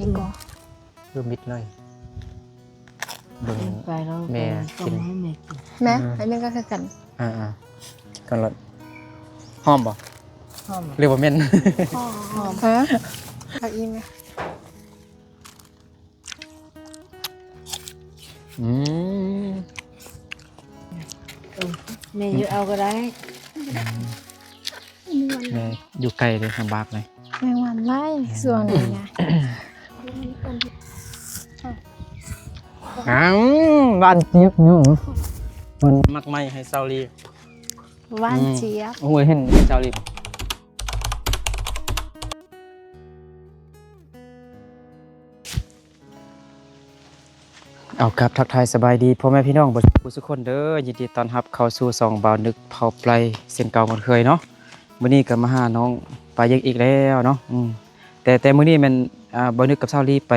ນີ້ກໍ ຄືມິດເລີຍ ເບິ່ງ ໄປແລ້ວ ແມ່ ກໍ ກິນ ໃຫ້ແມ່ກິນ ແມ່ ອືມ ອັນນີ້ກໍຄືກັນ ອ່າໆ ກ່ອນລອດ ຫອມບໍ່? ຫອມ ຫຼືວ່າເໝັນ? ຫອມ ຫອມ ເອີ ເອົາອີກແມ່ ອືມ ເອີ ແມ່ຢູ່ເອົາກໍໄດ້ ອືມ ແມ່ຢູ່ໄກເດ້ ລຳບາກເລີຍ ແມງວັນຫຼາຍຊ່ວງນີ້ນະ ອືມ ຫວານຈຽບເນາະ ມັກໄມ້ໃຫ້ສາວລີ ຫວານຈຽບ ອືມ ໂອ້ຍ ເຫັນສາວລີ ເອົາ ກາບທັກທາຍສະບາຍດີພໍ່ແມ່ພີ່ນ້ອງເບິດສູ່ຜູ້ສູ່ຄົນເດີ ຍິນດີຕ້ອນຮັບເຂົ້າສູ່ຊ່ອງບ່າວນຶກເຜົ່າໄປເຊັ່ນເກົ່າໝົດເຄີຍເນາະ ມື້ນີ້ກໍມາຫານ້ອງປາເຢັງອີກແລ້ວເນາະ ອືມ ແຕ່ ແຕ່ມື້ນີ້ແມ່ນ ອ່າ ບ່າວນຶກກັບສາວລີໄປ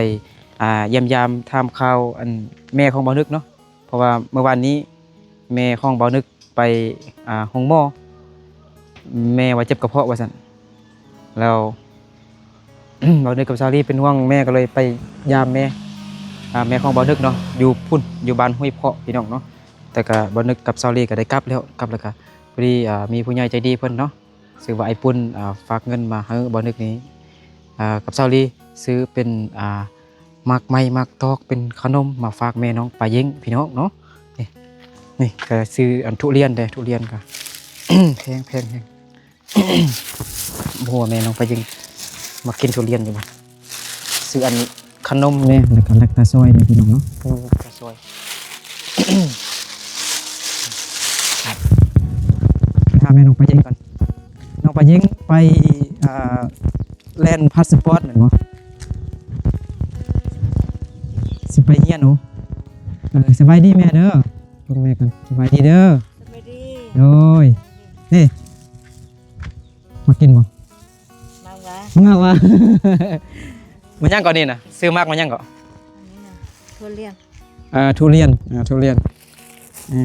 ອ່າ ຢ້ຽມຢາມຖາມຂ່າວ ອັນ ແມ່ຂອງບ່າວນຶກເນາະ ເພາະວ່າມື້ວານນີ້ແມ່ຂອງບ່າວນຶກໄປ ອ່າ ໂຮງໝໍ ແມ່ວ່າເຈັບກະເພາະວ່າຊັ້ນ ແລ້ວ ບ່າວນຶກກັບສາວລີເປັນຫ່ວງແມ່ ກໍເລີຍໄປຢາມແມ່ ອ່າ ແມ່ຂອງບ່າວນຶກເນາະ ຢູ່ພຸ້ນ ຢູ່ບ້ານຫ້ວຍເພາະ ພີ່ນ້ອງເນາະ ແຕ່ກະບ່າວນຶກກັບສາວລີກໍໄດ້ກັບແລ້ວ ກັບແລ້ວກະ ພໍດີ ອ່າ ມີຜູ້ໃຫຍ່ໃຈດີເພິ່ນເນາະ ຊື່ວ່າອ້າຍປຸ້ນ ອ່າ ຝາກເງິນມາໃຫ້ບ່າວນຶກນີ້ ອ່າ ກັບສາວລີ ຊື້ເປັນ ອ່າ ໝາກໄມ້ໝາກຕອກ ເປັນຂະໜົມມາຝາກແມ່ນ້ອງປາເຢັງ ພີ່ນ້ອງເນາະ ນີ້ ນີ້ກໍຊື້ອັນທຸລຽນເດ້ ທຸລຽນກໍ ແພງ ແພງ ແພງ ບໍ່ຮູ້ວ່າແມ່ນ້ອງປາເຢັງມັກກິນທຸລຽນຢູ່ບໍ່ ຊື້ອັນຂະໜົມແດ່ ແລ້ວກໍແລັກຕາຊອຍເດ້ ພີ່ນ້ອງເນາະ ຂະໜົມແລັກຕາຊອຍ ຫາແມ່ນ້ອງປາເຢັງກ່ອນ ນ້ອງປາເຢັງໄປ ອ່າ ແລ່ນພາສປອດແມ່ນບໍ່? ຊິໄປຮຽນໂອ ເອີ ສະບາຍດີແມ່ເດີ ເບິ່ງແມ່ກ່ອນ ສະບາຍດີເດີ ສະບາຍດີ ໂດຍ ນີ້ ມັກກິນບໍ່? ໝາກຫວາ ໝາກຫວາ ມັນຫຍັງເກາະນີ້ນະ? ຊື່ໝາກມັນຫຍັງເກາະ? ອັນນີ້ນະ ທຸລຽນ ອ່າ ທຸລຽນ ອ່າ ທຸລຽນ ເອີ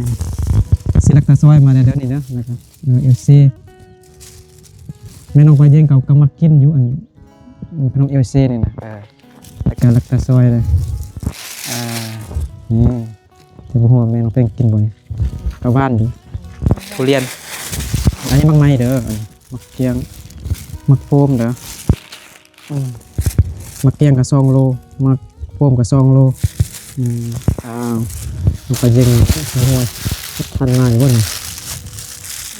ຊິລັກຕາຊອຍມາແລ້ວເດີນີ້ເດີ ແລ້ວກໍ ເອີ ເອັມຊີ ແມ່ນ້ອງປາເຢັງເຂົາກໍມັກກິນຢູ່ ອັນ ຂະໜົມເອັມຊີນີ້ນະ ເອີ ແລ້ວກໍລັກຕາຊອຍເລີຍ ອ່າ ນີ້ ແຕ່ບໍ່ຮູ້ວ່າແມ່ນ້ອງແປ້ງກິນບໍ່ນີ້ ກໍຫວານຢູ່ ທຸລຽນ ອັນນີ້ໝາກໄມ້ເດີ ໝາກກ້ຽງ ໝາກໂຟມເດີ ອືມ ໝາກກ້ຽງກໍສອງໂລ ໝາກໂຟມກໍສອງໂລ ອືມ ອ້າວ ນ້ອງປາເຢັງ ໂອ້ຍ ທັນມາຢູ່ບໍ່ນີ້?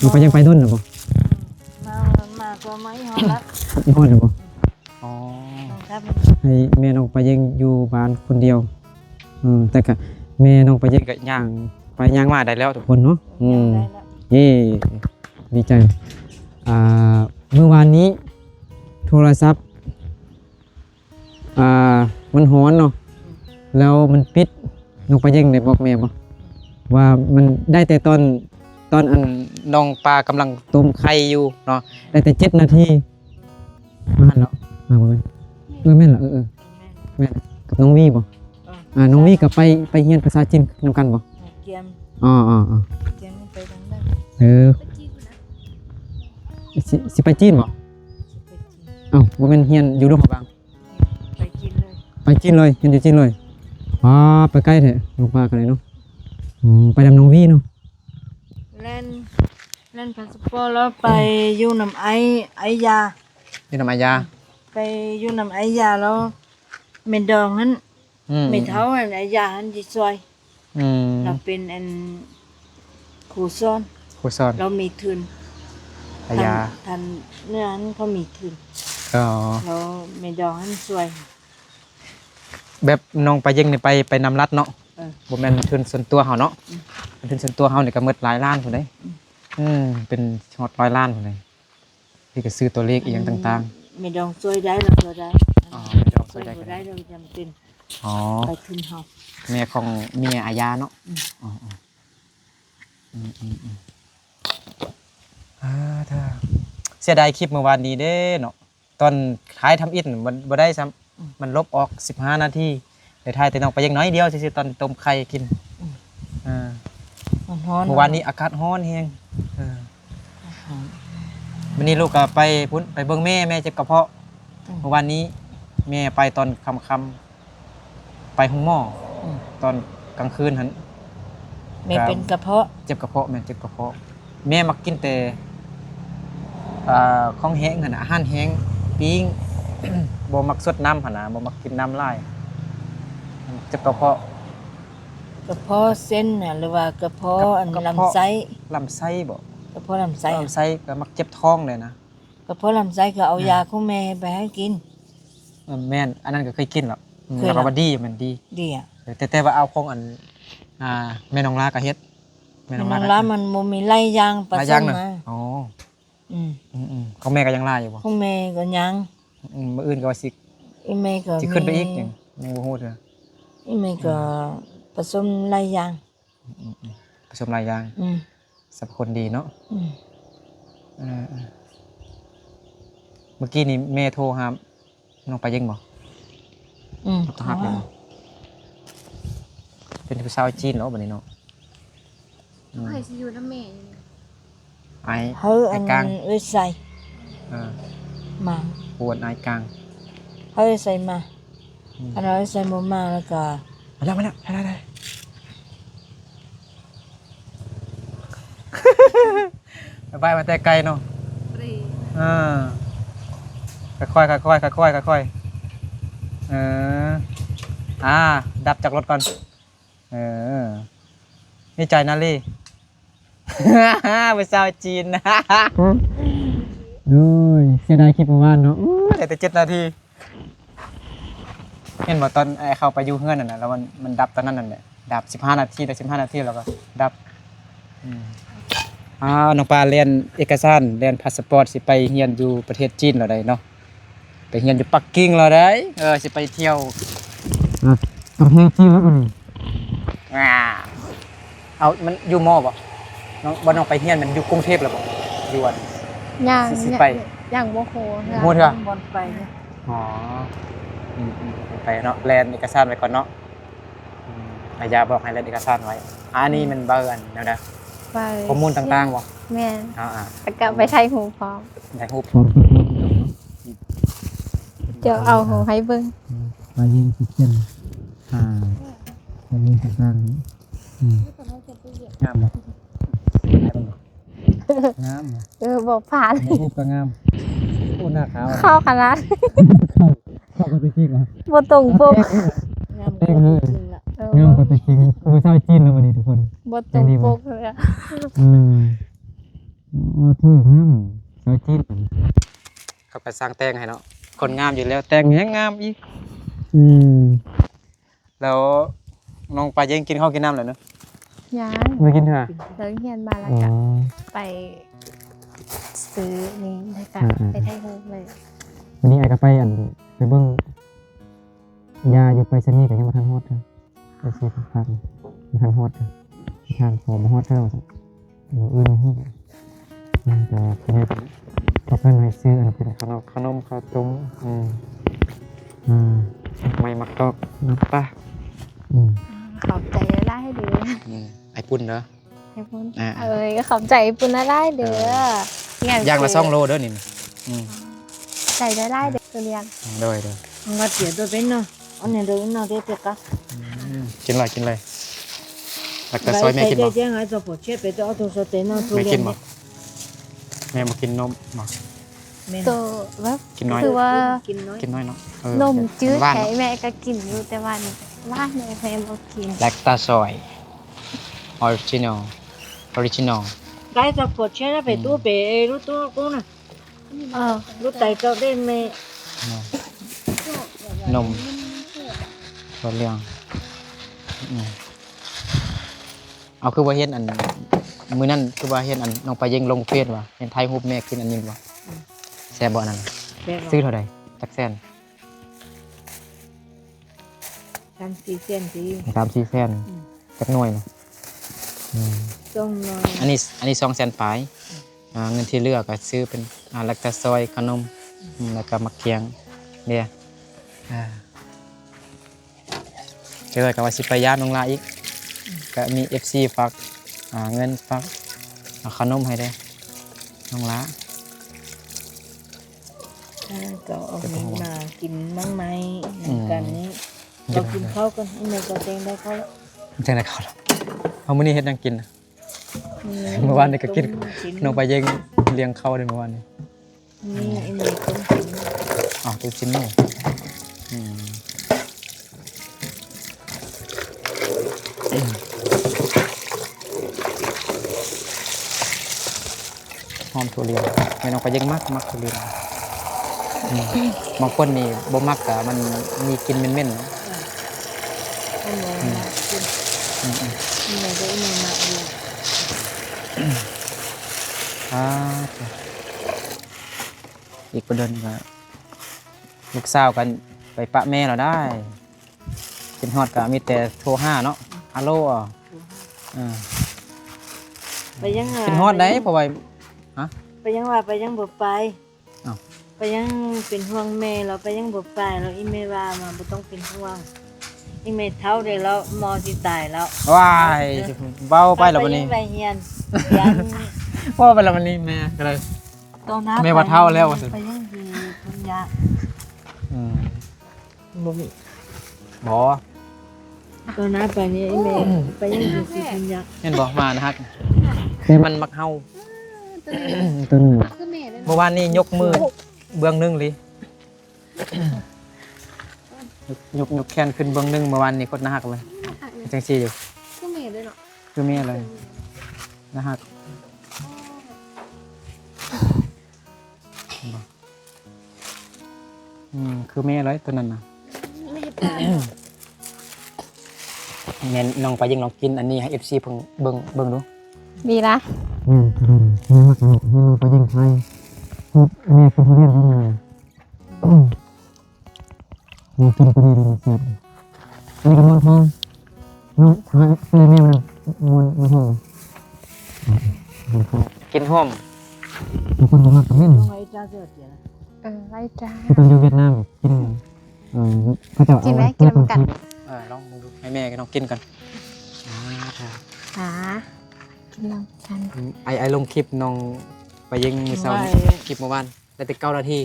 ນ້ອງປາເຢັງໄປດົນແລ້ວບໍ່? ມາ ມາກໍມາອີກຮອດລະ ອີກຮອດແລ້ວບໍ່? ອໍ ໃຫ້ແມ່ນ້ອງປາເຢັງຢູ່ບ້ານຄົນດຽວ ອືມ ແຕ່ກະແມ່ນ້ອງປາເຢັງກະຍ່າງໄປຍ່າງມາໄດ້ແລ້ວທຸກຄົນເນາະ ອືມ ເຢ້ ດີໃຈ ອ່າ ມື້ວານນີ້ໂທລະສັບ ອ່າ ມັນຮ້ອນເນາະ ແລ້ວມັນປິດ ນ້ອງປາເຢັງໄດ້ບອກແມ່ບໍ່ ວ່າມັນໄດ້ແຕ່ຕອນ ຕອນອັນນ້ອງປາກຳລັງຕົ້ມໄຂ່ຢູ່ເນາະ ໄດ້ແຕ່ເຈັດນາທີ ມາຫັ້ນເນາະ ມາບໍ່ແມ່ນ ເອີ ແມ່ນລະ ເອີ ເອີ ແມ່ນ ກັບນ້ອງວີບໍ່? ເອີ ອ່າ ນ້ອງວີກໍໄປ ໄປຮຽນພາສາຈີນນຳກັນບໍ່? ກຽມ ອໍໆໆ ກຽມໄປທາງໃດ? ເອີ ຊິ ຊິໄປຈີນບໍ່? ຊິໄປຈີນ ເອົ້າ ບໍ່ແມ່ນຮຽນຢູ່ຫຼວງພະບາງ? ໄປຈີນເລີຍ ໄປຈີນເລີຍ ຮຽນຢູ່ຈີນເລີຍ ວ້າ ໄປໄກແທ້ ນ້ອງປາກໍໄດ້ເນາະ ອືມ ໄປນຳນ້ອງວີເນາະ ແລ່ນ ແລ່ນພາສປອດແລ້ວໄປຢູ່ນຳອ້າຍ ອ້າຍຢາ ຢູ່ນຳອ້າຍຢາ ໄປຢູ່ນຳອ້າຍຢາແລ້ວ ແມ່ດອງຫັ້ນ ອືມ ແມ່ເຖົ້າຫັ້ນ ອ້າຍຢາຫັ້ນຊິຊ່ວຍ ອືມ ລາວເປັນອັນຄູສອນ ຄູສອນ ລາວມີທຶນ ອ້າຍຢາ ທ່ານ ທ່ານເໜືອຫັ້ນເຂົາມີທຶນ ອໍ ແລ້ວແມ່ດອງຫັ້ນຊ່ວຍ ແບບນ້ອງປາເຢັງນີ້ໄປ ໄປນຳລັດເນາະ ເອີ ບໍ່ແມ່ນທຶນສ່ວນຕົວເຮົາເນາະ ອືມ ເປັນທຶນສ່ວນຕົວເຮົານີ້ກໍໝົດຫຼາຍລ້ານພຸ້ນເດ້ ອືມ ອືມ ເປັນຮອດຮ້ອຍລ້ານພຸ້ນເດ້ ທີ່ກໍຊື້ຕົວເລກອີ່ຫຍັງຕ່າງໆ ແມ່ດອງຊ່ວຍໄດ້ ລາວຊ່ວຍໄດ້ ອໍ ແມ່ດອງຊ່ວຍໄດ້ ຊ່ວຍບໍ່ໄດ້ ກໍຈຳເປັນ ອໍ ໄປທຶນເຮົາ ແມ່ຂອງເມຍອາຍາເນາະ ອືມ ອໍ ອືມ ອືມ ອືມ ອ່າ ຖ້າ ເສຍດາຍຄລິບມື້ວານນີ້ເດ້ເນາະ ຕອນທ້າຍທຳອິດມັນບໍ່ໄດ້ຊ້ຳ ອືມ ມັນລົບອອກສິບຫ້ານາທີ ໄດ້ຖ່າຍແຕ່ນ້ອງປາເຢັງໜ້ອຍດຽວຊື່ໆ ຕອນຕົ້ມໄຂ່ກິນ ອືມ ອ່າ ມັນຮ້ອນ ມື້ວານນີ້ອາກາດຮ້ອນແຮງ ເອີ ອືມ ມື້ນີ້ລູກກໍໄປພຸ້ນ ໄປເບິ່ງແມ່ ແມ່ເຈັບກະເພາະ ອືມ ມື້ວານນີ້ ແມ່ໄປຕອນຄ່ຳໆ ໄປໂຮງໝໍ ອືມ ຕອນກາງຄືນຫັ້ນ ແມ່ເປັນກະເພາະ ເຈັບກະເພາະ ແມ່ນເຈັບກະເພາະ. ແມ່ມັກກິນແຕ່ ອ່າ ຂອງແຫ້ງຫັ້ນນະ ອາຫານແຫ້ງ ປີ້ງ ບໍ່ມັກສົດນ້ຳຫັ້ນນະ ບໍ່ມັກກິນນ້ຳຫຼາຍ ເຈັບກະເພາະ. ກະເພາະເສັ້ນນະ ຫຼືວ່າກະເພາະ ກະ ອັນ ກະເພາະ ລຳໄສ້? ລຳໄສ້ບໍ? ກະເພາະລຳໄສ້ ລຳໄສ້ກໍມັກເຈັບທ້ອງແຫຼະນະ. ກະເພາະລຳໄສ້ກໍເອົາ ອ່າ ຢາຂອງແມ່ໄປໃຫ້ກິນ. ເອີ ແມ່ນ ອັນນັ້ນກໍເຄີຍກິນແລ້ວ ອືມ ເຄີຍ ແລ້ວກໍວ່າດີ ແມ່ນດີ ດີອະ. ເອີ ແຕ່ ແຕ່ວ່າເອົາຂອງອັນ ອ່າ ແມ່ນ້ອງລາກໍເຮັດ ແມ່ນ້ອງລາ ແມ່ນ້ອງລາມັນບໍ່ມີຫຼາຍຢ່າງປະສົມມາ. ອໍ ອືມ ອືມໆ ຂອງແມ່ກໍຍັງຫຼາຍຢູ່ບໍ່? ຂອງແມ່ກໍຍັງ ອືມ ມື້ອື່ນກໍວ່າຊິ ອີແມ່ກໍຊິຂຶ້ນໄປອີກ ຍັງ ຍັງບໍ່ຮູ້ເທື່ອ ອີແມ່ກໍ ອືມ ປະສົມຫຼາຍຢ່າງ. ອືມໆ ປະສົມຫຼາຍຢ່າງ ອືມ ສັບພະຄຸນດີເນາະ ອືມ ເອີໆ. ເມື່ອກີ້ນີ້ແມ່ໂທຫານ້ອງປາເຢັງບໍ່? ອືມ ໂທຫາ ເປັນຜູ້ສາວຈີນແລ້ວບັດນີ້ເນາະ ອືມ ໃຜຊິຢູ່ນຳແມ່ຢູ່ນີ້? ອ້າຍ ເຮີ ອ້າຍກາງ ເອີ ເອື້ອຍໄຊ ເອີ ມາ ປວນອ້າຍກາງ ເຮີ ເອື້ອຍໄຊມາ ອືມ ຄັນວ່າເອື້ອຍໄຊບໍ່ມາແລ້ວກໍ ມາແລ້ວ ມາແລ້ວ ໄດ້ ໄດ້ ໄດ້ ບາຍບາຍ ມາແຕ່ໄກເນາະ ເອີ ຄ່ອຍໆ ຄ່ອຍໆ ຄ່ອຍໆ ເອີ ອ່າ ດັບຈາກລົດກ່ອນ ເອີ ນີ້ໃຈນາລີ ຜູ້ສາວຈີນ ໂອ້ຍ ເສຍດາຍຄລິບເມື່ອວານເນາະ ໂອ້ຍ ໄດ້ແຕ່ເຈັດນາທີ ເຫັນບໍ່ ຕອນອ້າຍເຂົ້າໄປຢູ່ເຮືອນນັ້ນນະ ແລ້ວມັນ ມັນດັບຕອນນັ້ນນັ້ນແຫຼະ ດັບສິບຫ້ານາທີ ໄດ້ສິບຫ້ານາທີແລ້ວກໍດັບ ອືມ ອ້າວ ນ້ອງປາແລ່ນເອກະສານ ແລ່ນພາສປອດ ຊິໄປຮຽນຢູ່ປະເທດຈີນແລ້ວໃດເນາະ. ໄປຮຽນຢູ່ປັກກິ່ງແລ້ວໃດ໋ ເອີ ຊິໄປທ່ຽວ ອ່ະ ປະເທດຈີນແລ້ວບັດນີ້ ອ່າ ເອົາ ມັນຢູ່ມໍບໍ່? ນ້ອງ ບ່ອນນ້ອງໄປຮຽນມັນຢູ່ກຸງເທບແລ້ວບໍ່? ຢູ່ອັນ ຍັງ ຊິ ຊິໄປ ຍັງ ຍັງບໍ່ຮູ້ເທື່ອ ບໍ່ຮູ້ເທື່ອ ບ່ອນໄປ ອໍ ອືມໆ ໄປເນາະ ແລ່ນເອກະສານໄວ້ກ່ອນເນາະ ອືມ ອາຍາບອກໃຫ້ແລ່ນເອກະສານໄວ້ ອັນນີ້ ອືມ ແມ່ນໃບອັນນັ້ນນະ ໃບຂໍ້ມູນຕ່າງໆບໍ່? ແມ່ນ ອ່າໆ ແລ້ວກໍໄປຖ່າຍຮູບພ້ອມ ຖ່າຍຮູບ ຈະເອົາໃຫ້ເບິ່ງ ອືມ ວ່າຍິງຊິຂຽນ ອ່າ ຂໍ້ມູນຕ່າງໆ ອືມ ງາມບໍ່? ງາມ ເອີ ບໍ່ຜ່ານ ຮູບກໍງາມ ໂອ້ ໜ້າຂາວ ຂາວຂະໜາດ ເຂົ້າ ເຂົ້າກັບຕົວຈິງຫວາ? ບໍ່ຕົງປົກ ງາມກວ່າຕົວຈິງລະ ເອີ ງາມກວ່າຕົວຈິງ ເອີ ສາວຈີນເນາະ ບັດນີ້ທຸກຄົນ ບໍ່ຕົງປົກເລີຍ ອືມ ໂອ້ ຖືກນຳ ສາວຈີນ ເຂົາກໍຊ່າງແຕ່ງໃຫ້ເນາະ ຄົນງາມຢູ່ແລ້ວ ແຕ່ງແຮງງາມອີກ ອືມ. ແລ້ວນ້ອງປາເຢັງກິນເຂົ້າກິນນ້ຳແລ້ວເນາະ? ຍັງ ບໍ່ກິນເທື່ອ ເລີກຮຽນມາແລ້ວກະ ອໍ ໄປຊື້ນີ້ ແລ້ວກະ ອ່າໆ ໄປຖ່າຍຮູບເລີຍ ມື້ນີ້ອ້າຍກໍໄປ ອັນ ໄປເບິ່ງຢາຢູ່ໄປສະນີ ກໍຍັງບໍ່ທັນຮອດເທື່ອ ໄປຊື້ຂອງຝາກ ບໍ່ທັນຮອດເທື່ອ ທາງຂໍບໍ່ຮອດເທື່ອວ່າຊັ້ນ. ມື້ອື່ນເຮົາ ອືມ ກໍເຮັດ ເຂົາເພິ່ນໃຫ້ຊື້ອັນເປັນຂະໜົມ ຂະໜົມ ເຂົ້າຕົ້ມ ອືມ ອືມ ໝາກໄມ້ ໝາກຕອກ ນ້ຳປາ ອືມ ຂອບໃຈຫຼາຍໆເດີ້ ອືມ ອ້າຍປຸ້ນເດີ້ ອ້າຍປຸ້ນ ອ່າ ເອີຍ ຂອບໃຈອ້າຍປຸ້ນຫຼາຍໆເດີ້ ເອີ ຢ່າງລະສອງໂລເດີ້ນີ້ ອືມ ໃຈຫຼາຍໆເດີ້ ທຸລຽນ ໂດຍໆ ມາເຕຍໂຕເປັນເນາະ ອັນນີ້ໂດຍເນາະ ເຕຍເຕຍກະ ອືມ ກິນເລີຍ ກິນເລີຍ ແລ້ວກໍຊ່ອຍແມ່ກິນບໍ່? ແມ່ກິນບໍ່? ແມ່ບໍ່ກິນນົມບໍ່? ແມ່ນ ໂຕແບບ ກິນນ້ອຍ ຄືວ່າ ກິນນ້ອຍ ກິນນ້ອຍເນາະ ເອີ ນົມຈືດ ຫວານເນາະ ແທ້ ແມ່ກໍກິນຢູ່ ແຕ່ວ່ານີ້ຫວານ ແມ່ບໍ່ກິນ ແລັກຕາຊອຍ ອໍຣິຈິນອລ ອໍຣິຈິນອລ ອືມ ເອີ ລູກໄຕເຈົ້າເດ້ແມ່ ນົມ ຖົ່ວເຫຼືອງ ອືມ ເອົາ ຄືວ່າເຫັນອັນ ມື້ນັ້ນຄືວ່າເຫັນອັນນ້ອງປາເຢັງລົງເຟສວ່າ ເຫັນຖ່າຍຮູບແມ່ກິນອັນນີ້ບໍ່? ອືມ ແຊບບໍ່ອັນນັ້ນ? ແຊບ ຊື້ເທົ່າໃດ? ຈັກແສນ? ສາມສີ່ແສນຕິ ສາມສີ່ແສນ ອືມ ຈັກໜ່ວຍນະ? ອືມ ສອງໜ່ວຍ ອັນນີ້ ອັນນີ້ສອງແສນປາຍ ອືມ ອ່າ ເງິນທີ່ເຫຼືອກໍຊື້ເປັນ ອ່າ ແລັກຕາຊອຍ ຂະໜົມ ອືມ ແລ້ວກໍໝາກກຽງເດ ອ່າ ເຈົ້າກໍວ່າຊິໄປຢາມນ້ອງຫຼ້າອີກ ກໍມີເອັຟຊີຝາກ ອ່າ ເງິນຝາກ ອ່າ ຂະໜົມໃຫ້ເດ້ ນ້ອງຫຼ້າ ອ່າ ກໍເອົາມີດມາກິນໝາກໄມ້ນຳກັນນີ້ ອືມ ກໍກິນເຂົ້າກັນ. ອີ່ແມ່ກໍແກງໄດ້ເຂົ້າແລ້ວ ແກງໄດ້ເຂົ້າແລ້ວ. ເອົາ ມື້ນີ້ເຮັດຫຍັງກິນ? ອືມ ມື້ວານນີ້ກໍກິນ ຕົ້ມຊີ້ນ ນ້ອງປາເຢັງລ້ຽງເຂົ້າເດ້ມື້ວານນີ້. ນີ້ ອືມ ອີ່ແມ່ຕົ້ມຊີ້ນ ອ້າວ ຕົ້ມຊີ້ນໝູ ອືມ. ຫອມຖົ່ວລຽນ ແມ່ນ້ອງປາເຢັງມັກ ມັກຖົ່ວລຽນ. ອືມ ບາງຄົນນີ້ບໍ່ມັກ ກະມັນມີກິ່ນເໝັນໆ ເນາະ. ອືມ ອືມ ອືມ ອືມ ນີ້ແຫຼະ ເດີ ນີ້ມັກຢູ່. ອ່າ ອີກບໍ່ດົນກະລູກສາວກັນໄປປະແມ່ແລ້ວໄດ໋. ຄິດຮອດກະມີແຕ່ໂທຫາເນາະ ອາໂລ. ເອີ ໄປຍັງ ຄິດຮອດໄດ໋ ເພາະວ່າ ຮະ ໄປຍັງວ່າ ໄປຍັງບໍ່ໄປ. ອ້າວ ໄປຍັງເປັນຫ່ວງແມ່ ແລ້ວໄປຍັງບໍ່ໄປ. ແລ້ວອີ່ແມ່ວ່າມາ ບໍ່ຕ້ອງເປັນຫ່ວງ ອີ່ແມ່ເຖົ້າເດ້ ແລ້ວໝໍຊິຕາຍແລ້ວ. ວ້າຍ ເວົ້າໄປແລ້ວບັດນີ້ ໄປຮຽນ ເວົ້າໄປແລ້ວບັດນີ້ ແມ່ກໍເລີຍ ຕອນໜ້າແມ່ວ່າເຖົ້າແລ້ວວ່າຊັ້ນ ໄປຍັງຊິທຸກຢ່າງ. ອືມ ບໍ່ມີ ບໍ່ ຕອນໜ້າໄປນີ້ ອີ່ແມ່ໄປຍັງຊິທຸກຢ່າງ. ເຫັນບໍ່ ໝານະຮັກ ມັນມັກເຫົ່າ. ຕົວນີ້ ເມື່ອວານນີ້ຍົກມືເບື້ອງໜຶ່ງເລີຍ ຍົກ ຍົກແຂນຂຶ້ນເບື້ອງໜຶ່ງ ເມື່ອວານນີ້ ໂຄດໜ້າຮັກເລີຍ. ຈັ່ງຊີ້ຢູ່ ຄືແມ່ເລີຍເນາະ ຄືແມ່ເລີຍ ໜ້າຮັກ. ເຫັນບໍ່? ອືມ ຄືແມ່ເລີຍຕົວນັ້ນນະ. ແມ່ນ ນ້ອງປາເຢັງລອງກິນອັນນີ້ໃຫ້ເອັຟຊີເບິ່ງ ເບິ່ງ ເບິ່ງດູ. ດີລະ ອືມ ແມ່ມັກເນາະ ແມ່ປາເຢັງໄທ ແມ່ກິນທຸລຽນດີ. ອືມ ກິນຕົວນີ້ດີແຊບ. ອັນນີ້ກໍມ່ວນທ້ອງເນາະ ແມ່ມັນມ່ວນ ມ່ວນທ້ອງ. ກິນຫອມ ບາງຄົນບໍ່ມັກກໍມີ. ເອີ ໄດ້ຈ້າ ຄືຕອນຢູ່ຫວຽດນາມກິນ ເອີ ເຂົາເຈົ້າເອົາ ກິນໄວ້ ກິນນຳກັນ. ເອີ ລອງເບິ່ງດູ ໃຫ້ແມ່ກັບນ້ອງກິນກ່ອນ. ອ່າ ກິນນຳກັນ. ອືມ ໄອ້ ໄອ້ລົງຄລິບນ້ອງປາເຢັງມື້ເຊົ້າ ຄລິບເມື່ອວານ ໄດ້ແຕ່ເກົ້ານາທີ.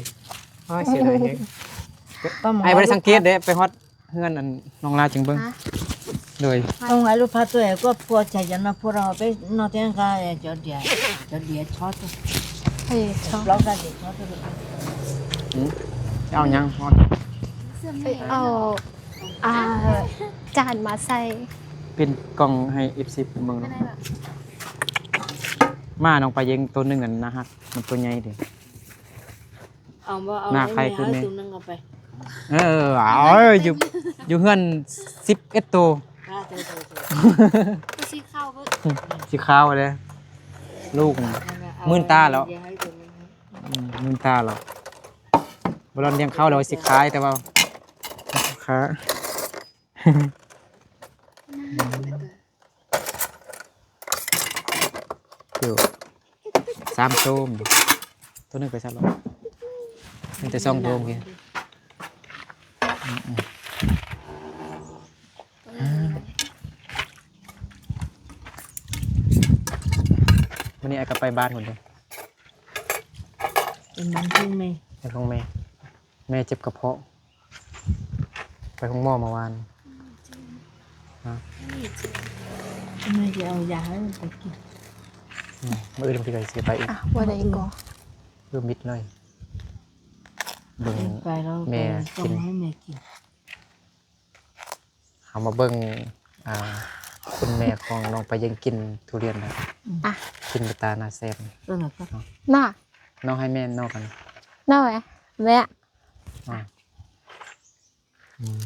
ໂອ້ຍ ເສຍດາຍແຮງ ອ້າຍບໍ່ໄດ້ສັງເກດເດ້ ໄປຮອດເຮືອນອັນນ້ອງລາຈຶ່ງເບິ່ງ. ໂດຍ ຕ້ອງໃຫ້ລູກພາຕົວເອງກໍພົວໃຈຈັນມາ ພວກເຮົາໄປນອນແຕ່ງກາ ຈອດເດຍ ຈອດເດຍຊອດ ເອີ ຊອດ ລອກໄດ້ເດຍຊອດ. ອືມ ເອົາຫຍັງ? ເອົາ ອ່າ ຈານມາໃສ່ ປິ່ນກ້ອງໃຫ້ເອັຟຊີເບິ່ງເນາະ. ໝານ້ອງປາເຢັງໂຕໜຶ່ງນັ້ນໜ້າຮັກ ມັນໂຕໃຫຍ່ເດ້. ເອົາບໍ່ເອົາ ໜ້າໄຂ່ຄືແມ່ ເອົາໂຕໜຶ່ງເອົາໄປ. ເອີ ເອົາ ຢູ່ ຢູ່ເຮືອນສິບເອັດໂຕ. ອ່າ ໂຕ ໂຕ ໂຕ ສີຂາວເບິດ ສີຂາວເດ້ ລູກ ມື່ນຕາແລ້ວ ອືມ ມື່ນຕາແລ້ວ. ບໍ່ລອນລ້ຽງເຂົ້າແລ້ວຊິຂາຍ ແຕ່ວ່າ ຂາຍ ຢູ່ສາມໂຕ ໂຕໜຶ່ງໄປໃສແລ້ວ? ມີແຕ່ສອງໂຕ. ອືມ ມື້ນີ້ອ້າຍກໍໄປບ້ານພຸ້ນເດ້ ໄປບ້ານຂອງແມ່ ໄປຂອງແມ່ ແມ່ເຈັບກະເພາະ. ໄປໂຮງໝໍເມື່ອວານ. ຮະ? ແມ່ຈະເອົາຢາໃຫ້ມັນໄປກິນ. ອືມ ມື້ອື່ນພີ່ກໍຊິໄປອີກ. ອ່ະ ບໍ່ໄດ້ກໍຄືມິດເລີຍ. ເບິ່ງ ແມ່ກິນ ໃຫ້ແມ່ກິນ. ເຮົາມາເບິ່ງ ອ່າ ຄຸນແມ່ຂອງນ້ອງປາເຢັງກິນທຸລຽນນະ. ອືມ ອ່ະ ກິນເປັນຕາໜ້າແຊບ. ເນາະ ນ້ອງໃຫ້ແມ່ນ້ອງກັນ ນ້ອງແມ່ ແມ່ ອ່າ ອືມ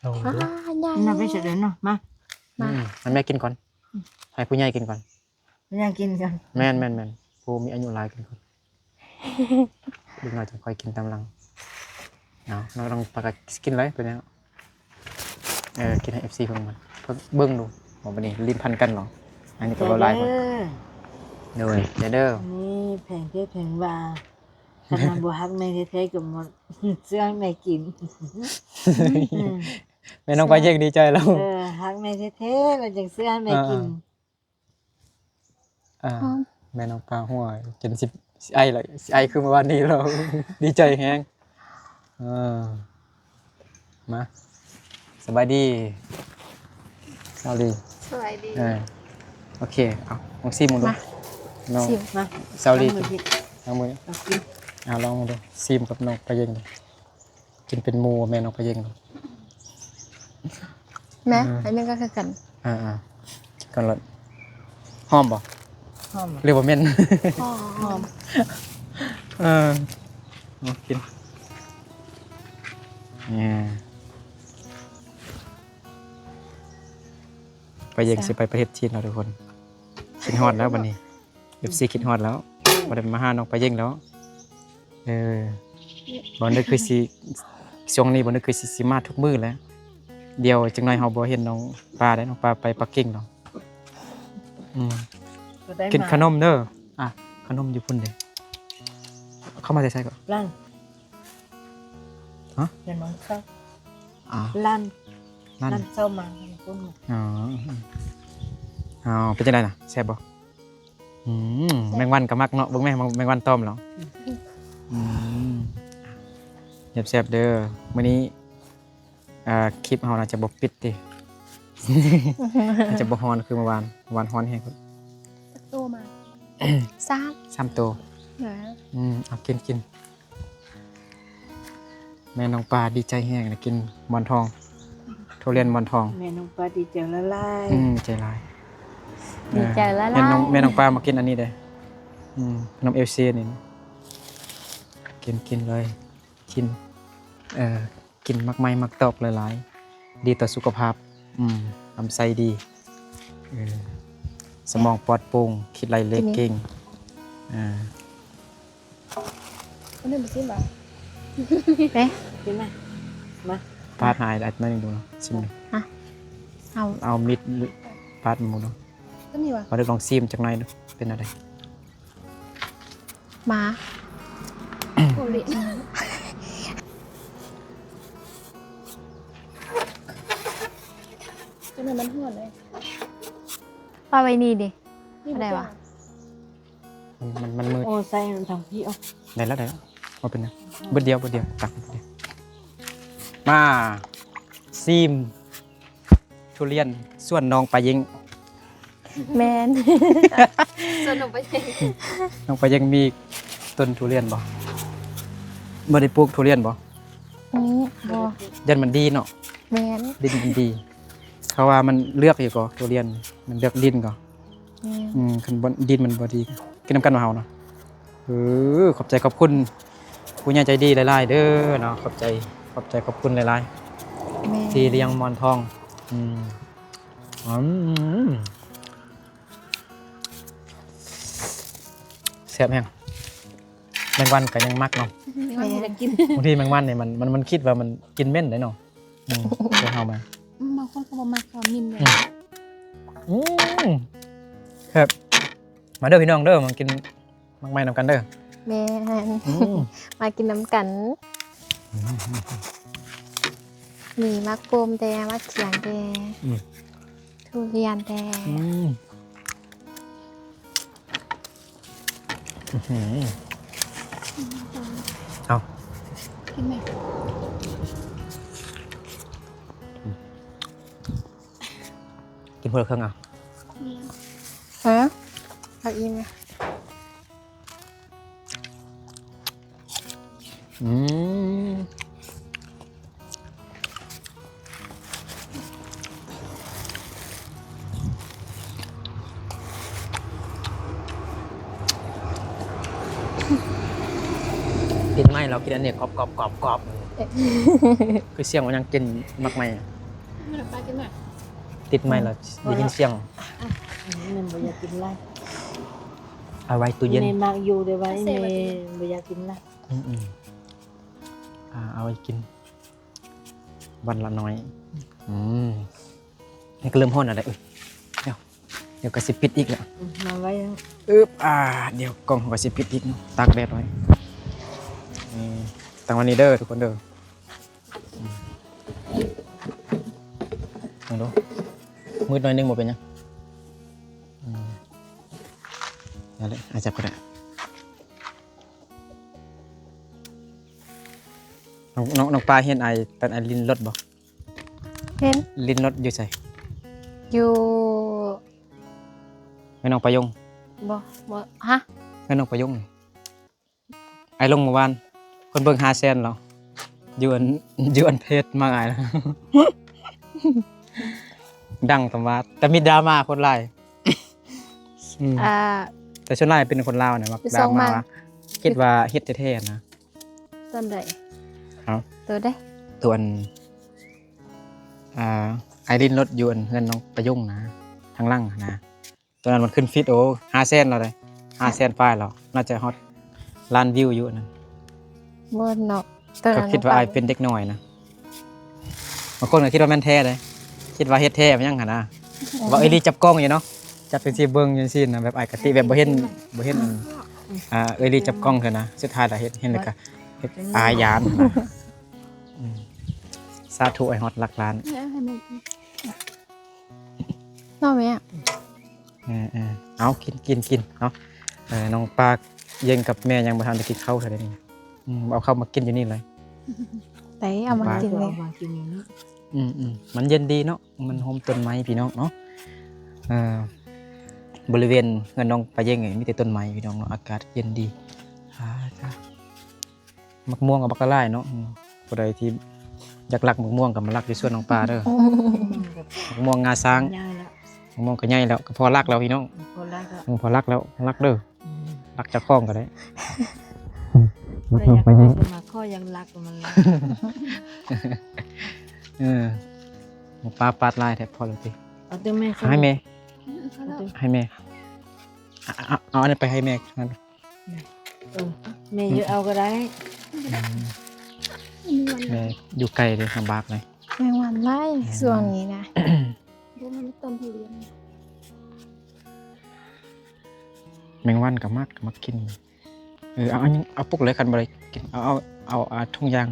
ລອງດູ. ອ່າ ໃຫຍ່ ມາ ໃຫ້ແມ່ກິນກ່ອນ ອືມ ໃຫ້ຜູ້ໃຫຍ່ກິນກ່ອນ ຜູ້ໃຫຍ່ກິນກ່ອນ. ແມ່ນໆໆ ຜູ້ມີອາຍຸຫຼາຍກິນກ່ອນ ເດັກນ້ອຍຈັ່ງຄ່ອຍກິນຕາມຫຼັງ. ເອົາ ນ້ອງ ນ້ອງປາກໍກິນເລີຍ ເປັນຫຍັງ. ເອີ ກິນໃຫ້ເອັຟຊີເບິ່ງ ເບິ່ງດູ. ໂອ້ ບັດນີ້ລີ້ນພັນກັນເນາະ ອັນນີ້ກໍບໍ່ຫຼາຍ. ໂດຍ ເດີ ນີ້ແພງແທ້ແພງວ່າ ຄັນວ່າບໍ່ຮັກແມ່ແທ້ໆກໍໝົດ ຊື້ໃຫ້ແມ່ກິນ. ແມ່ນ້ອງປາເຢັງດີໃຈແລ້ວ. ເອີ ຮັກແມ່ແທ້ໆ ແລ້ວຈັ່ງຊື້ໃຫ້ແມ່ກິນ. ອ່າ ແມ່ນ້ອງປາຫົວຈົນຊິ ຊິໄອລະ ຊິໄອຄືມື້ວານນີ້ລະ ດີໃຈແຮງ. ເອີ ມາ ສະບາຍດີ ສາວລີ. ສະບາຍດີ. ເອີ ໂອເຄ ເອົາ ລອງຊີມເບິ່ງດູ ມາ ນ້ອງ ຊີມ ມາ ສາວລີ. ລ້າງມື ລ້າງມື ເອົາກິນ ເອົາ ລອງເບິ່ງດູ ຊີມກັບນ້ອງປາເຢັງດູ. ກິນເປັນໝູ່ແມ່ນ້ອງປາເຢັງ. ແມ່ ເອີ ອັນນີ້ກໍຄືກັນ. ອ່າໆ ກິນກ່ອນໂລດ. ຫອມບໍ່? ຫອມ ຫຼືວ່າເໝັນ? ຫອມ ຫອມ. ເອີ ເອົາກິນ. ເອີ ປາເຢັງຊິໄປປະເທດຈີນແລ້ວທຸກຄົນ. ຄິດຮອດແລ້ວບັດນີ້ ເອັຟຊີຄິດຮອດແລ້ວ ບໍ່ໄດ້ມາຫານ້ອງປາເຢັງແລ້ວ. ເອີ ບໍ່ນຶກຄືຊິ ຊ່ວງນີ້ບໍ່ນຶກຄືຊິ ຊິມາທຸກມື້ແຫຼະ. ດຽວຈັກໜ້ອຍເຮົາບໍ່ເຫັນນ້ອງປາໄດ໋ ນ້ອງປາໄປປັກກິ່ງແລ້ວ. ອືມ ກໍໄດ້ ກິນ ມາ ຂະໜົມເດີ. ອ່ະ ຂະໜົມຢູ່ພຸ້ນເດ້. ເຂົ້າມາແຕ່ໃສກໍ? ຮ້ານ ຮະ? ແມ່ນບໍ່? ເຂົ້າ ອ່າ ຮ້ານ ຮ້ານ ຮ້ານເຂົ້າມາພຸ້ນ. ອໍ ເອົາ ເປັນຈັ່ງໃດນະ ແຊບບໍ່? ອືມ ແຊບ ແມງວັນກໍມັກເນາະ ເບິ່ງແມ ແມງວັນຕອມແລ້ວ. ອືມ ແຊບໆເດີ. ມື້ນີ້ ອ່າ ຄລິບເຮົາໜ້າຈະບໍ່ປິດຕິ ໜ້າຈະບໍ່ຮ້ອນຄືເມື່ອວານ ເມື່ອວານຮ້ອນແຮງ. ຈັກໂຕມາ? ສາມ ສາມໂຕ. ເອີ ອືມ ເອົາ ກິນ ກິນ. ແມ່ນ້ອງປາດີໃຈແຮງ ໄດ້ກິນໝອນທອງ ທຸລຽນໝອນທອງ. ແມ່ນ້ອງປາດີໃຈຫຼາຍໆ. ອືມ ໃຈຫຼາຍ ດີໃຈຫຼາຍໆ. ເອີ ແມ່ນ້ອງ ແມ່ນ້ອງປາມາກິນອັນນີ້ເດ້. ອືມ ຂະໜົມເອັຟຊີນີ້ ກິນ ກິນເລີຍ ກິນ ເອີ ກິນໝາກໄມ້ໝາກຕອກຫຼາຍໆ ດີຕໍ່ສຸຂະພາບ. ອືມ ລຳໄສ້ດີ ເອີ ສະໝອງປອດໂປ່ງ ຄິດໄລ່ເລກເກັ່ງ. ອ່າ ອັນນີ້ບໍ່ຊິມບໍ່? ເດ້ ກິນມາ ມາ ປາດໃຫ້ອັດໜ້ອຍໜຶ່ງດູເນາະ ຊິມດູ. ຮະ? ເອົາ ເອົາມີດປາດໝູເນາະ. ຕົວນີ້ຫວາ? ປາດ ລອງຊີມຈັກໜ້ອຍດູ ເປັນແນວໃດ? ໝາ ໂອເລະ ຕົວນັ້ນມັນຮ້ອນເດ້. ປາໄວ້ນີ້ເດ້ ນີ້ບໍ່ໄດ້ຫວາ? ມັນ ມັນ ມັນມືດ. ໂອ້ ໃສ່ທາງພີ້ເອົາ. ໄດ້ແລ້ວ ໄດ້ແລ້ວ ບໍ່ເປັນຫຍັງ. ເບິດດຽວ ເບິດດຽວ ຕັກເບິດດຽວ. ມາຊີມ ທຸລຽນສວນນ້ອງປາເຢັງ. ແມ່ນ ສວນນ້ອງປາເຢັງ. ນ້ອງປາເຢັງມີຕົ້ນທຸລຽນບໍ່? ບໍ່ໄດ້ປູກທຸລຽນບໍ່? ອືມ ບໍ່. ຢ້ານມັນດີເນາະ. ແມ່ນ ດິນມັນດີ. ເຂົາວ່າມັນເລືອກຢູ່ກໍ ທຸລຽນ ມັນເລືອກດິນກໍ. ແມ່ນ ອືມ ຄັນບໍ່ ດິນມັນບໍ່ດີ ກິນນຳກັນເນາະເຮົາເນາະ. ເອີ ຂອບໃຈຂອບຄຸນຜູ້ໃຫຍ່ໃຈດີຫຼາຍໆເດີເນາະ. ຂອບໃຈ ຂອບໃຈຂອບຄຸນຫຼາຍໆ ແມ່ນ ທີ່ລ້ຽງໝອນທອງ. ອືມ ອືມ ແຊບແຮງ. ແມງວັນກໍຍັງມັກເນາະ. ແມງວັນກໍຢາກກິນ. ບາງທີແມງວັນນີ້ມັນ ມັນ ມັນຄິດວ່າມັນກິນເໝັນໄດ໋ເນາະ. ອືມ ເອົາມາ ອືມ ບາງຄົນກໍບໍ່ມັກຄວາມໝິ່ນເລີຍ. ອືມ ອືມ ແຊບ. ມາເດີພີ່ນ້ອງເດີ ມາກິນໝາກໄມ້ນຳກັນເດີ. ແມ່ນ ອືມ ມາກິນນຳກັນ. ອືມ ມີໝາກໂປມແດ່ ໝາກຂຽງແດ່ ອືມ ທຸລຽນແດ່. ອືມ ອືມ ເອົາ ກິນໄໝ? ກິນຄົນລະເຄິ່ງເອົາ. ຮະ? ເອົາອີ່ມ. ອືມ ຕິດໄມ້ແລ້ວກິນອັນນີ້ ກອບໆໆໆ ຄືສຽງມັນຍັງກິນໝາກໄມ້. ມາ ປາກິນໝາກ. ຕິດໄມ້ແລ້ວໄດ້ຍິນສຽງ. ອືມ ແມ່ບໍ່ຢາກກິນຫຼາຍ ເອົາໄວ້ຕູ້ເຢັນ. ແມ່ມັກຢູ່ເດ້ໄວ້ ແມ່ບໍ່ຢາກກິນຫຼາຍ. ອືມໆ ອ່າ ເອົາໄວ້ກິນວັນລະໜ້ອຍ. ອືມ ນີ້ກໍເລີ່ມຮ້ອນແລ້ວເດ້. ເອີ ດຽວ ດຽວກໍຊິປິດອີກແລ້ວ. ອືມ ມາໄວ້ ອຶບ ອ່າ ດຽວກ້ອງເຮົາກໍຊິປິດອີກເນາະ ຕາກແດດໄວ້. ນີ້ ຕັ້ງໄວ້ນີ້ເດີທຸກຄົນເດີ. ອືມ ເບິ່ງດູ ມືດໜ້ອຍໜຶ່ງບໍ່ເປັນຫຍັງ. ອືມ ນັ້ນແຫຼະ ອາ ຈັບກໍໄດ້. ນ້ອງ ນ້ອງປາເຫັນອ້າຍຕອນອ້າຍຫຼິ້ນລົດບໍ່? ເຫັນ. ຫຼິ້ນລົດຢູ່ໃສ? ຢູ່ ແມ່ນນ້ອງປາຍົງ? ບໍ່ ບໍ່ ຮະ? ແມ່ນນ້ອງປາຍົງ. ອ້າຍລົງເມື່ອວານ ຄົນເບິ່ງຫ້າແສນແລ້ວ ຢູ່ອັນ ຢູ່ອັນເພຈມາອ້າຍ ດັງຕຳວ່າ ແຕ່ມີດຣາມາຄົນຫຼາຍ. ອືມ ອ່າ ແຕ່ສ່ວນຫຼາຍເປັນຄົນລາວນະ ມັກດຣາມາວ່າ ຄິດວ່າເຮັດແທ້ໆນະ. ຕອນໃດ? ເອົ້າ ໂຕໃດ? ໂຕອັນ ອ່າ ອ້າຍຫຼິ້ນລົດຢູ່ອັນເຮືອນນ້ອງປາຍົງນະ ທາງຫຼັງນະ. ຕອນນັ້ນມັນຂຶ້ນຟີດ ໂອ້ ຫ້າແສນແລ້ວເດ້ ຫ້າແສນປາຍແລ້ວ ໜ້າຈະຮອດລ້ານວິວຢູ່ອັນນັ້ນ. ບໍ່ເນາະ ຕອນນັ້ນ ກໍຄິດວ່າອ້າຍເປັນເດັກນ້ອຍນະ. ບາງຄົນກໍຄິດວ່າແມ່ນແທ້ເດ້ ຄິດວ່າເຮັດແທ້ຫຍັງຫັ້ນນະ. ວ່າເອີ່ຍລີຈັບກ້ອງຢູ່ເນາະ ຈັບຈັ່ງຊີ້ເບິ່ງຈັ່ງຊີ້ນະ ແບບອ້າຍກະຕິແບບບໍ່ເຫັນ ບໍ່ເຫັນ ອ່າ ເອີ່ຍລີຈັບກ້ອງເທື່ອນະ. ສຸດທ້າຍລະເຮັດ ເຫັນແລ້ວກະເຮັດອາຍຢ້ານຫັ້ນນະ. ອືມ ສາທຸ ອ້າຍຮອດຫຼັກລ້ານເນາະແມ່. ເອີໆ ເອົາ ກິນ ກິນ ກິນເນາະ. ເອີ ນ້ອງປາເຢັງກັບແມ່ຍັງບໍ່ທັນໄດ້ກິນເຂົ້າເທື່ອໃດນີ້. ອືມ ເອົາເຂົ້າມາກິນຢູ່ນີ້ເລີຍ. ໄດ້ ເອົາມາກິນເລີຍ ເອົາມາກິນຢູ່ນີ້. ອືມໆ ມັນເຢັນດີເນາະ ມັນໂຮມຕົ້ນໄມ້ພີ່ນ້ອງເນາະ. ເອີ ບໍລິເວນເຮືອນນ້ອງປາເຢັງນີ້ມີແຕ່ຕົ້ນໄມ້ພີ່ນ້ອງເນາະ ອາກາດເຢັນດີ. ອາ ຈ້າ ໝາກມ່ວງກໍບັກຫຼາຍເນາະ. ອືມ ຜູ້ໃດທີ່ຢາກລັກໝາກມ່ວງກໍມາລັກຢູ່ສວນນ້ອງປາເດີ. ໝາກມ່ວງງາຊ້າງ ໃຫຍ່ແລ້ວ ໝາກມ່ວງກໍໃຫຍ່ແລ້ວ ກໍພໍລັກແລ້ວພີ່ນ້ອງ. ພໍລັກແລ້ວ ອືມ ພໍລັກແລ້ວ ລັກເດີ. ອືມ ລັກເຈົ້າຂອງກໍໄດ້. ລັກນ້ອງປາເຢັງ ມາຂໍຍັງລັກມັນລັກ. ເອີ ໝາກປາປາດຫຼາຍແທ້ ພໍແລ້ວຕິ. ເອົາແຕ່ແມ່ ໃຫ້ແມ່ ໃຫ້ແມ່ ເອົາ ເອົາ ເອົາອັນນັ້ນໄປໃຫ້ແມ່. ເອີ ແມ່ເຍອະເອົາກໍໄດ້. ອືມ ແມ່ຢູ່ໄກເດ້ ລຳບາກເລີຍ. ແມງວັນຫຼາຍ ອືມ ຊ່ວງນີ້ນະ. ບໍ່ແມ່ນຕົ້ນທຸລຽນ ແມງວັນກໍມັກ ມັກກິນ. ເອີ ເອົາ ເອົາ ເອົາປຸກເລີຍ ຄັນບໍ່ໄດ້ກິນ ເອົາ ເອົາ ເອົາ ເອົາຖົງຢາງ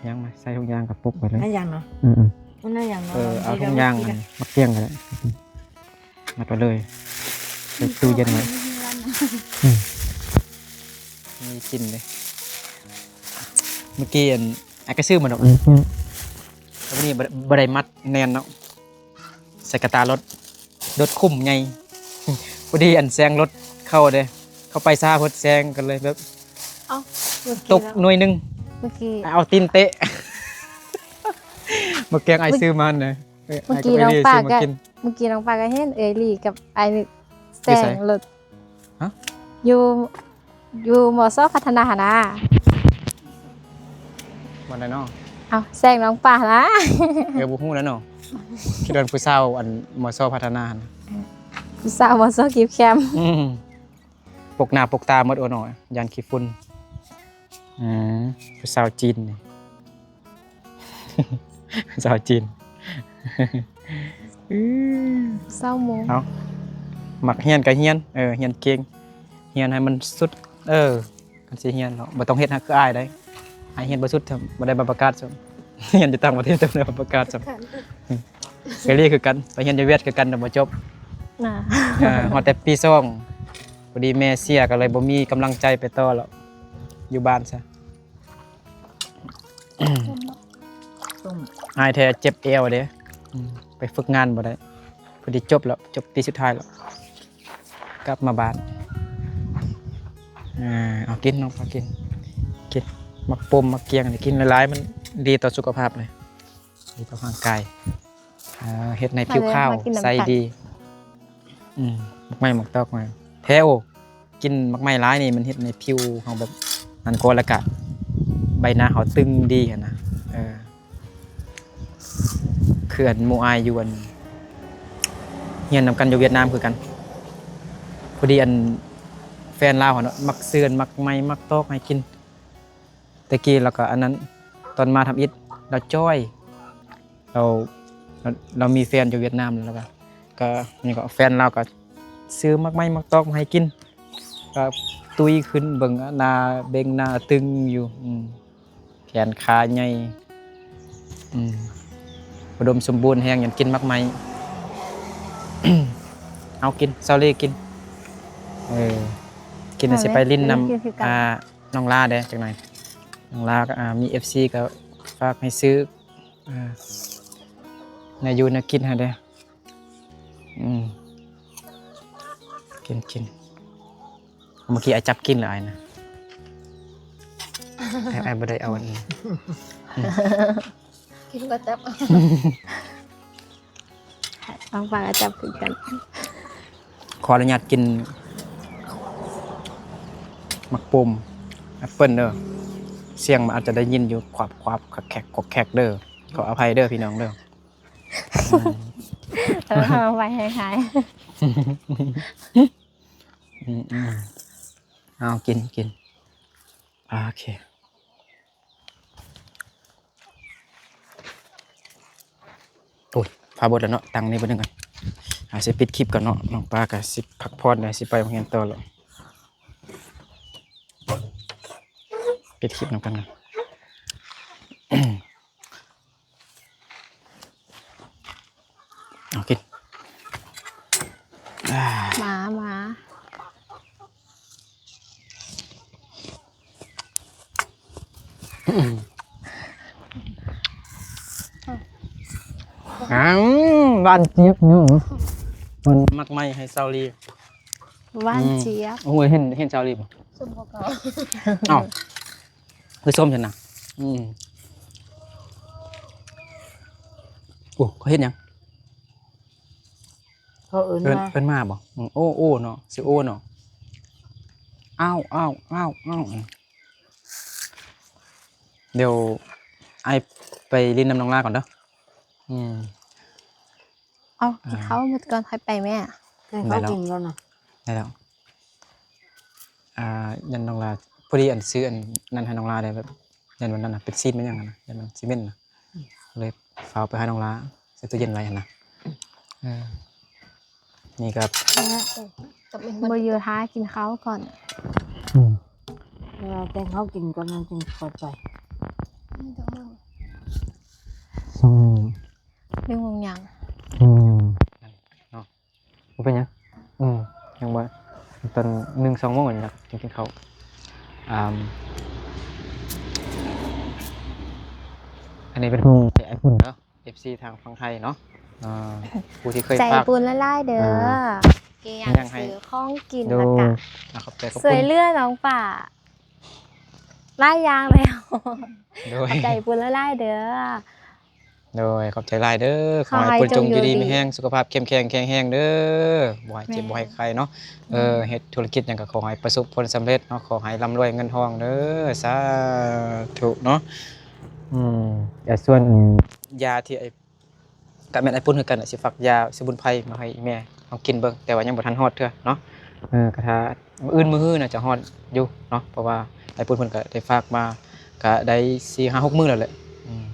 ຢາງມາໃສ່ຖົງຢາງກໍປຸກໄປເລີຍ. ໜ້າຢາງເນາະ. ອືມໆ ມັນໜ້າຢາງເນາະ. ເອີ ເອົາຖົງຢາງ ມັນ ມາກຽງກໍໄດ້. ມັດໄວ້ເລີຍ ໃສ່ຕູ້ເຢັນໄວ້. ອືມ ມີກິນເດ້. ເມື່ອກີ້ອັນ ອ້າຍກໍຊື້ມາດອກ. ອືມ ແຕ່ມື້ນີ້ບໍ່ ບໍ່ໄດ້ມັດແໜ້ນເນາະ ໃສ່ກະຕ່າລົດ ລົດຄຸ້ມໃຫຍ່. ພໍດີອັນແຊງລົດເຂົ້າເດ້ ເຂົ້າໄປຊ້າໂພດ ແຊງກໍເລີຍແບບ ເອົ້າ ຕົກໜ່ວຍໜຶ່ງ ເມື່ອກີ້ ເອົາຕີນເຕະ. ໝາກແກງອ້າຍຊື້ມາຫັ້ນນະ. ເອີ ເມື່ອກີ້ນ້ອງປາກໍ ເມື່ອກີ້ນ້ອງປາກໍເຫັນເອື້ອຍລີກັບອ້າຍແຊງລົດ. ຮະ? ຢູ່ ຢູ່ ມສ ພັດທະນາຫັ້ນນະ. ບ່ອນໃດເນາະ? ເອົ້າ ແຊງນ້ອງປາຫັ້ນນະ. ເອີ ບໍ່ຮູ້ແລ້ວເນາະ. ຄິດວ່າຜູ້ສາວອັນ ມສ ພັດທະນາຫັ້ນ. ຜູ້ສາວ ມສ ກີບແຄມ. ອືມ ປົກໜ້າປົກຕາໝົດ ໂອ້ເນາະ ຢ້ານຂີ້ຝຸ່ນ. ອືມ ຜູ້ສາວຈີນນີ້ ສາວຈີນ. ຊາວໂມງ. ເອົາ ມັກຮຽນກໍຮຽນ ເອີ ຮຽນເກັ່ງ ຮຽນໃຫ້ມັນສຸດ. ເອີ ຄັນຊິຮຽນເນາະ ບໍ່ຕ້ອງເຮັດໃຫ້ຄືອ້າຍໄດ໋. ອ້າຍຮຽນບໍ່ສຸດ ບໍ່ໄດ້ໃບປະກາດຊ້ຳ. ຮຽນຢູ່ຕ່າງປະເທດ ບໍ່ໄດ້ໃບປະກາດຊ້ຳ. ເອື້ອຍລີຄືກັນ ໄປຮຽນຢູ່ຫວຽດຄືກັນ ແຕ່ບໍ່ຈົບ. ເອີ ຮອດແຕ່ປີສອງ ພໍດີແມ່ເສຍ ກໍເລີຍບໍ່ມີກຳລັງໃຈໄປຕໍ່ແລ້ວ ຢູ່ບ້ານຊະ. ອ້າຍແທ້ເຈັບແອວເດ້. ອືມ ໄປຝຶກງານບໍ່ໄດ້. ພໍດີຈົບແລ້ວ ຈົບປີສຸດທ້າຍແລ້ວ ກັບມາບ້ານ. ເອົາ ກິນນ້ອງ ພາກິນ ກິນໝາກປົມໝາກກຽງ ກິນຫຼາຍໆ ມັນດີຕໍ່ສຸຂະພາບເລີຍ ດີຕໍ່ຮ່າງກາຍ. ເອີ ເຮັດໃຫ້ຜິວຂາວໃສດີ. ອືມ ໝາກໄມ້ໝາກຕອກມາແທ້. ໂອ້ ກິນໝາກໄມ້ຫຼາຍນີ້ ມັນເຮັດໃຫ້ຜິວເຮົາແບບນັ້ນກວ່າ ແລ້ວກະໃບໜ້າເຮົາຕຶງດີຫັ້ນນະ. ເອີ ຄືອັນໝູ່ອ້າຍຢູ່ ອັນຮຽນນຳກັນຢູ່ຫວຽດນາມຄືກັນ. ພໍດີອັນແຟນລາວຫັ້ນເນາະ ມັກຊື້ໝາກໄມ້ໝາກຕອກໃຫ້ກິນ. ແຕ່ກີ້ລາວກໍອັນນັ້ນ ຕອນມາທຳອິດລາວຈ່ອຍ ລາວ ລາວ ລາວມີແຟນຢູ່ຫວຽດນາມ ແລ້ວກໍ ກໍຫຍັງກໍ ແຟນລາວກໍຊື້ໝາກໄມ້ໝາກຕອກມາໃຫ້ກິນ ກໍຕຸ້ຍຂຶ້ນ ເບິ່ງໜ້າເບັ່ງໜ້າຕຶງຢູ່. ອືມ ແຂນຂາໃຫຍ່. ອືມ ອຸດົມສົມບູນແຮງ ຍ້ອນກິນໝາກໄມ້. ເອົາ ກິນ ຊາວເລ ກິນ. ເອີ ກິນແລ້ວຊິໄປຫຼິ້ນນຳ ອ່າ ນ້ອງລາເດ້ ຈັກໜ່ອຍ. ນ້ອງລາກໍ ອ່າ ມີເອັຟຊີກໍຝາກໃຫ້ຊື້ ອ່າ ແນວຢູ່ແນວກິນໃຫ້ເດີ້. ອືມ ກິນ ກິນ. ເມື່ອກີ້ອ້າຍຈັບກິນແລ້ວ ອ້າຍນະ ອ້າຍ ອ້າຍບໍ່ໄດ້ເອົາອັນນີ້ ອືມ ກິນກໍຈັບ ບາງປາກໍຈັບຄືກັນ. ຂໍອະນຸຍາດກິນໝາກໂປມແອັບເປິ້ນເດີ້. ສຽງມັນອາດຈະໄດ້ຍິນຢູ່ ຄວັບໆ ຄວັກແຄກ ຄວັກແຄກເດີ້. ຂໍອະໄພເດີ້ພີ່ນ້ອງເດີ້. ເອີ ເອົາໄວ້ໃຫ້ຂາຍ. ອືມໆ ເອົາ ກິນ ກິນ. ໂອເຄ. ໂອ້ຍ ຟ້າເບິດແລ້ວເນາະ. ຕັ້ງນີ້ເບິດໜຶ່ງກ່ອນ. ອາ ຊິປິດຄລິບກ່ອນເນາະ. ນ້ອງປາກໍຊິພັກຜ່ອນແລ້ວ ຊິໄປໂຮງຮຽນຕໍ່ແລ້ວ. ປິດຄລິບນຳກັນກ່ອນ. ເອົາກິນ. ອາ ມາ ມາ. ອືມ ຫວານຈຽບຢູ່. ມັນໝາກໄມ້ໃຫ້ສາວລີ. ຫວານຈຽບ. ອືມ ໂອ້ຍ ເຫັນ ເຫັນສາວລີບໍ່? ສົ້ມກວ່າເກົ່າ. ອ້າວ ຄືສົ້ມຊັ້ນນະ. ອືມ ໂອ້ ເຂົາເຮັດຫຍັງ? ເຂົາເອີ້ນ ເອີ້ນມາ ເອີ້ນມາບໍ່? ອືມ ໂອ້ ໂອ້ເນາະ ຊື່ໂອ້ເນາະ. ອ້າວ ອ້າວ ອ້າວ ອ້າວ. ດຽວອ້າຍໄປຫຼິ້ນນຳນ້ອງລາກ່ອນເດີ້. ອືມ ເອົາ ກິນ ອ່າ ເຂົ້າໝົດກ່ອນຄ່ອຍໄປແມ່. ແຕ່ງເຂົ້າກິນກ່ອນນະ. ໄດ້ແລ້ວ ໄດ້ແລ້ວ. ອ່າ ຢ້ານນ້ອງລາ ພໍດີອັນຊື້ອັນນັ້ນໃຫ້ນ້ອງລາໄດ້ ແບບຢ້ານມັນນັ້ນນະ ເປັນຊີ້ນແມ່ນຫຍັງຫັ້ນນະ ຢ້ານມັນຊິເໝັນນະ. ອືມ ເລີຍຟ້າວໄປຫານ້ອງລາ ໃສ່ຕູ້ເຢັນໄວ້ຫັ້ນນະ. ເອີ ນີ້ກໍ ບໍ່ຢູ່ ຖ້າກິນເຂົ້າກ່ອນ. ອືມ ເວລາແຕ່ງເຂົ້າກິນກ່ອນ ແລ້ວຈຶ່ງຄ່ອຍໄປ. ອືມ ໜຶ່ງໂມງຍັງ. ອືມ ເນາະ ບໍ່ເປັນຫຍັງ. ອືມ ຍັງບໍ່ ຕອນໜຶ່ງສອງໂມງນີ້ແຫຼະ ຈຶ່ງກິນເຂົ້າ. ອ່າ ອັນນີ້ເປັນຂອງອ້າຍຝຸ່ນເນາະ. ເອັຟຊີທາງຝັ່ງໄທເນາະ ອ່າ ຜູ້ທີ່ເຄີຍ ໃຈບຸນຫຼາຍໆເດີ ເອີ ທີ່ຍັງ ຍັງໃຫ້ ຊື້ຂອງກິນ ໂດຍ ແລ້ວກະ ອ່າ ຂອບໃຈ ຂອບຄຸນ ຊ່ວຍເຫຼືອນ້ອງປາຫຼາຍຢ່າງແລ້ວ. ໂດຍ ຂອບໃຈບຸນຫຼາຍໆເດີ. ໂດຍ ຂອບໃຈຫຼາຍເດີ. ຂໍໃຫ້ ຂໍໃຫ້ ປຸນຈົ່ງຢູ່ດີມີແຮງ ສຸຂະພາບເຂັ້ມແຂງແຂງແຮງເດີ ບໍ່ໃຫ້ເຈັບ ແມ່ນ ບໍ່ໃຫ້ໄຂ້ເນາະ. ເອີ ອືມ ເຮັດທຸລະກິດຫຍັງກໍຂໍໃຫ້ປະສົບຜົນສຳເລັດເນາະ ຂໍໃຫ້ລ່ຳລວຍເງິນທອງເດີ ສາທຸເນາະ. ອືມ ແຕ່ສ່ວນ ອືມ ຢາທີ່ ກໍແມ່ນອ້າຍປຸ້ນຄືກັນ ຊິຝາກຢາສະໝຸນໄພມາໃຫ້ອີ່ແມ່ເຮົາກິນເບິ່ງ ແຕ່ວ່າຍັງບໍ່ທັນຮອດເທື່ອເນາະ. ເອີ ກໍຖ້າມື້ອື່ນມື້ຮືໜ້າຈະຮອດຢູ່ເນາະ ເພາະວ່າອ້າຍປຸ້ນເພິ່ນກໍໄດ້ຝາກມາ ກໍໄດ້ສີ່ຫ້າຫົກມື້ແລ້ວແຫຼະ ອືມ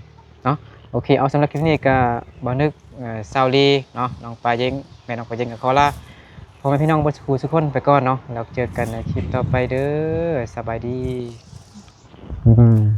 ເນາະ. ໂອເຄ ເອົາ ສຳລັບຄລິບນີ້ກໍບ່າວນຶກ ເອີ ສາວລີເນາະ ນ້ອງປາເຢັງ ແມ່ນ້ອງປາເຢັງກໍຂໍລາພໍ່ແມ່ພີ່ນ້ອງເບິດສູ່ຜູ້ສູ່ຄົນໄປກ່ອນເນາະ ແລ້ວເຈີກັນໃນຄລິບຕໍ່ໄປເດີ ສະບາຍດີ ບາຍບາຍ.